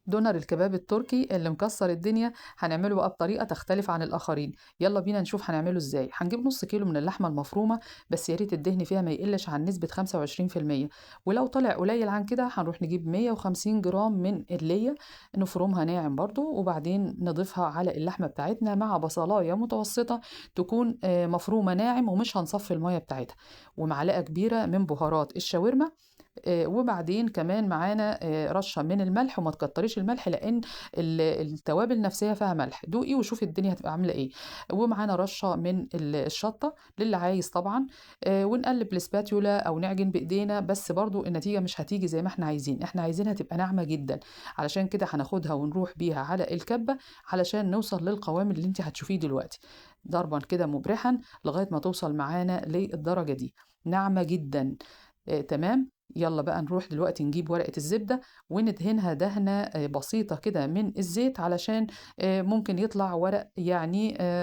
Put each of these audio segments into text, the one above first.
دونر الكباب التركي اللي مكسر الدنيا هنعمله بقى بطريقة تختلف عن الآخرين. يلا بينا نشوف هنعمله ازاي. هنجيب نص كيلو من اللحمة المفرومة، بس يا ريت الدهن فيها ما يقلش عن نسبة 25%، ولو طلع قليل عن كده هنروح نجيب 150 جرام من اللية نفرمها ناعم برضو، وبعدين نضيفها على اللحمة بتاعتنا مع بصلاية متوسطة تكون مفرومة ناعم ومش هنصفي المية بتاعتها، ومعلقة كبيرة من بهارات الشاورما، وبعدين كمان معانا رشة من الملح، وما تكتريش الملح لأن التوابل نفسها فيها ملح، دوقي وشوفي الدنيا هتبقى عاملة ايه. ومعانا رشة من الشطة للي عايز طبعا، ونقلب بالسباتيولا أو نعجن بإيدينا، بس برضو النتيجة مش هتيجي زي ما احنا عايزين، احنا عايزينها تبقى ناعمة جدا، علشان كده هناخدها ونروح بيها على الكبة علشان نوصل للقوام اللي انت هتشوفيه دلوقتي، ضربا كده مبرحا لغاية ما توصل معانا للدرجة دي ناعمة جدا. تمام. يلا بقى نروح دلوقتي نجيب ورقة الزبدة وندهنها دهنة بسيطة كده من الزيت، علشان ممكن يطلع ورق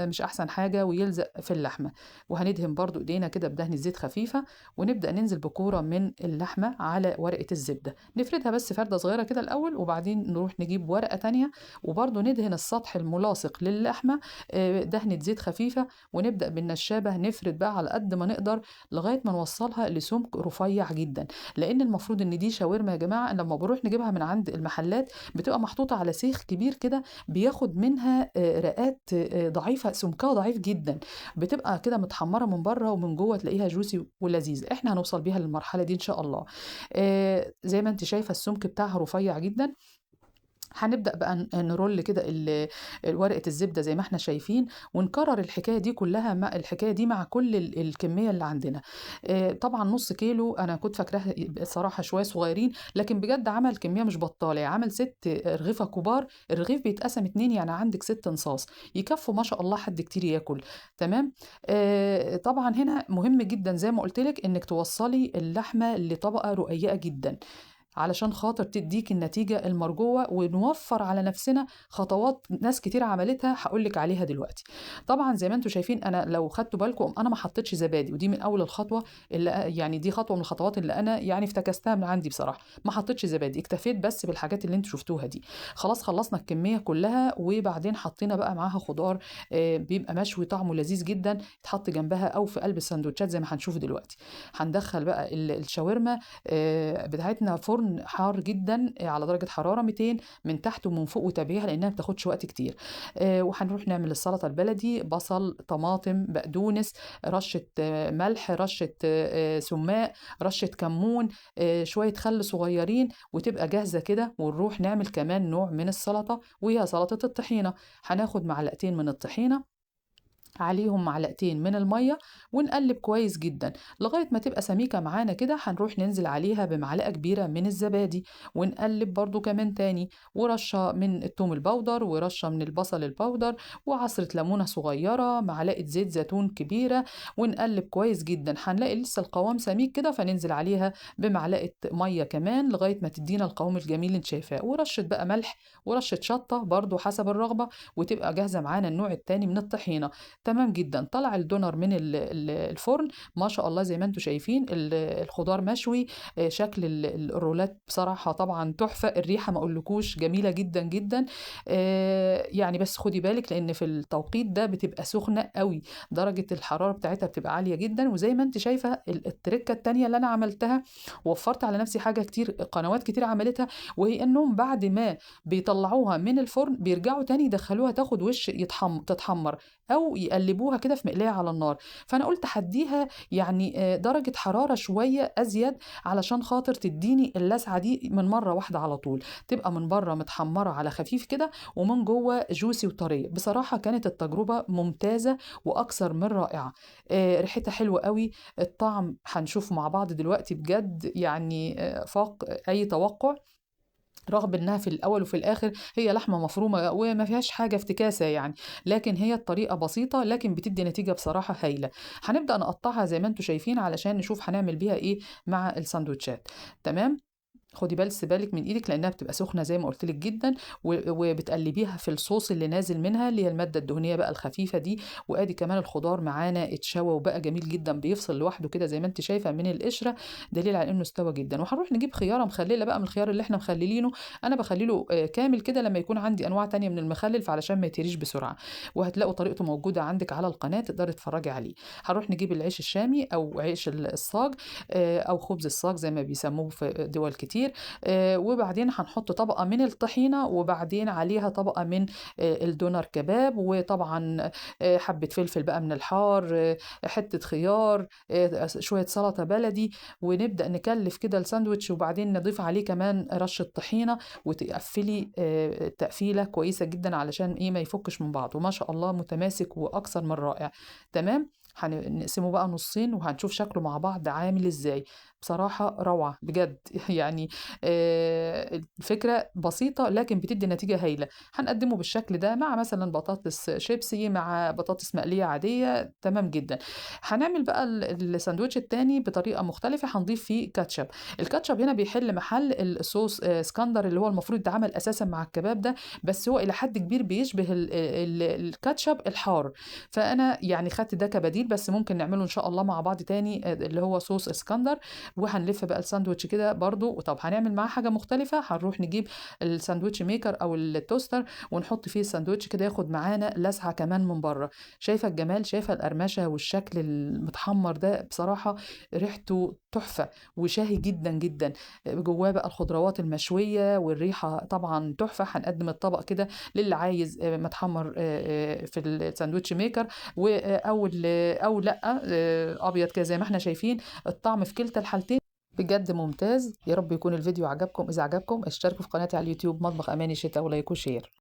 مش أحسن حاجة ويلزق في اللحمة. وهندهن برضو إيدينا كده بدهن الزيت خفيفة، ونبدأ ننزل بكورة من اللحمة على ورقة الزبدة، نفردها بس فردة صغيرة كده الأول، وبعدين نروح نجيب ورقة تانية وبرضو ندهن السطح الملاصق للحمة، دهنة زيت خفيفة، ونبدأ بالنشابة نفرد بقى على قد ما نقدر لغاية ما نوصلها لسمك رفيع جدا، لان المفروض ان دي شاورما يا جماعه لما بروح نجيبها من عند المحلات بتبقى محطوطه على سيخ كبير كده بياخد منها رقات ضعيفه، سمكها ضعيف جدا، بتبقى كده متحمره من بره ومن جوه تلاقيها جوسي ولذيذ. احنا هنوصل بيها للمرحله دي ان شاء الله. زي ما انت شايفه السمك بتاعها رفيع جدا. هنبدأ بقى نرول كده ورقة الزبدة زي ما احنا شايفين، ونكرر الحكاية دي كلها مع الحكاية دي مع كل الكمية اللي عندنا. طبعا نص كيلو انا كنت فاكراها صراحة شوية صغيرين، لكن بجد عمل كمية مش بطالة، عمل 6 رغيفة كبار، الرغيف بيتقسم 2، يعني عندك 6 نصاص يكفوا ما شاء الله حد كتير ياكل. تمام. طبعا هنا مهم جدا زي ما قلت لك انك توصلي اللحمة لطبقة رقيقة جدا علشان خاطر تديك النتيجة المرجوة، ونوفر على نفسنا خطوات ناس كتير عملتها هقولك عليها دلوقتي. طبعا زي ما انتم شايفين انا لو خدتوا بالكم انا ما حطيتش زبادي، ودي من اول الخطوة اللي يعني دي خطوة من الخطوات اللي انا افتكستها من عندي بصراحة، ما حطيتش زبادي، اكتفيت بس بالحاجات اللي انتم شفتوها دي. خلاص خلصنا الكمية كلها، وبعدين حطينا بقى معاها خضار، بيبقى مشوي طعمه لذيذ جدا، يتحط جنبها او في قلب السندوتشات زي ما هنشوف دلوقتي. هندخل بقى الشاورما، بتاعتنا فرن حار جدا على درجة حرارة 200 من تحت ومن فوق، وتابعيها لأنها ما بتاخدش وقت كتير. وهنروح نعمل السلطة البلدي، بصل، طماطم، بقدونس، رشة، ملح، رشة، سماق، رشة كمون، شوية خل صغيرين، وتبقى جاهزة كده. ونروح نعمل كمان نوع من السلطة وهي سلطة الطحينة. هناخد معلقتين من الطحينة عليهم معلقتين من المية، ونقلب كويس جدا لغاية ما تبقى سميكة معانا كده. هنروح ننزل عليها بمعلقة كبيرة من الزبادي، ونقلب برضو كمان تاني، ورشة من التوم البودر، ورشة من البصل البودر، وعصرة ليمونة صغيرة، معلقة زيت زيتون كبيرة، ونقلب كويس جدا. هنلاقي لسه القوام سميك كده، فننزل عليها بمعلقة مية كمان لغاية ما تدينا القوام الجميل اللي انت شايفاه، ورشة بقى ملح ورشة شطة برضو حسب الرغبة، وتبقى جاهزة معانا النوع التاني من الطحينة. تمام جدا. طلع الدونر من الفرن ما شاء الله زي ما انتم شايفين، الخضار مشوي، شكل الرولات بصراحة طبعا تحفة، الريحة ما اقولكوش جميلة جدا جدا. بس خدي بالك لان في التوقيت ده بتبقى سخنة قوي، درجة الحرارة بتاعتها بتبقى عالية جدا. وزي ما انت شايفة التركة التانية اللي انا عملتها، وفرت على نفسي حاجة كتير قنوات كتير عملتها، وهي انهم بعد ما بيطلعوها من الفرن بيرجعوا تاني يدخلوها تاخد وش تتحمر او يقلبوها كده في مقلاية على النار. فانا قلت هديها درجة حرارة شوية ازيد علشان خاطر تديني اللسعة دي من مرة واحدة على طول، تبقى من بره متحمرة على خفيف كده ومن جوه جوسي وطرية. بصراحة كانت التجربة ممتازة واكثر من رائعة، ريحتها حلوة قوي، الطعم هنشوفه مع بعض دلوقتي بجد فاق اي توقع، رغم انها في الاول وفي الاخر هي لحمه مفرومه وما فيهاش حاجه افتكاسه لكن هي الطريقه بسيطه لكن بتدي نتيجه بصراحه هايله. هنبدا نقطعها زي ما انتم شايفين علشان نشوف هنعمل بيها ايه مع السندوتشات. تمام. خدي بس بالك من ايدك لانها بتبقى سخنة زي ما قلت لك جدا، وبتقلبيها في الصوص اللي نازل منها اللي هي المادة الدهنية بقى الخفيفة دي. وادي كمان الخضار معانا اتشوى وبقى جميل جدا، بيفصل لوحده كده زي ما انت شايفه من القشرة، دليل على انه استوى جدا. وهنروح نجيب خياره مخلله بقى من الخيار اللي احنا مخللينه، انا بخلله كامل كده لما يكون عندي انواع تانية من المخلل فعلشان ما يتهريش بسرعة، وهتلاقوا طريقته موجودة عندك على القناة تقدري تتفرجي عليه. هنروح نجيب العيش الشامي او عيش الصاج او خبز الصاج زي ما بيسموه في دول كتير، وبعدين هنحط طبقه من الطحينه، وبعدين عليها طبقه من الدونر كباب، وطبعا حبه فلفل بقى من الحار، حتة خيار، شوية سلطة بلدي، ونبدا نكلف كده الساندوتش، وبعدين نضيف عليه كمان رشه طحينه، وتقفلي تقفيله كويسة جدا علشان ايه ما يفكش من بعضه. ما شاء الله متماسك واكثر من رائع. تمام، هنقسمه بقى نصين وهنشوف شكله مع بعض عامل ازاي. بصراحة روعة بجد يعني الفكرة بسيطة لكن بتدي نتيجة هايلة. هنقدمه بالشكل ده مع مثلا بطاطس شيبسي، مع بطاطس مقلية عادية، تمام جدا. هنعمل بقى الساندوتش التاني بطريقة مختلفة، هنضيف فيه كاتشب. الكاتشب هنا بيحل محل الصوص اسكندر اللي هو المفروض يتعمل اساسا مع الكباب ده، بس هو الى حد كبير بيشبه الكاتشب الحار، فانا يعني خدت ده كبديل، بس ممكن نعمله ان شاء الله مع بعض تاني اللي هو صوص اسكندر. وهنلف بقى الساندوتش كده برضو. طب هنعمل معاه حاجة مختلفة، هنروح نجيب ال sandwich maker او ال toaster ونحط فيه الساندوتش كده، ياخد معانا لسعة كمان من بره. شايفة الجمال، شايفة القرمشة والشكل المتحمر ده، بصراحة ريحته تحفة وشهي جدا جدا. جواه بقى الخضروات المشوية والريحة طبعا تحفة. هنقدم الطبق كده للي عايز متحمر في ال sandwich maker او لا ابيض كده زي ما احنا شايفين. الطعم في كلتا الحالتين بجد ممتاز. يا رب يكون الفيديو عجبكم، اذا عجبكم اشتركوا في قناتي على اليوتيوب مطبخ اماني شتا و like و share.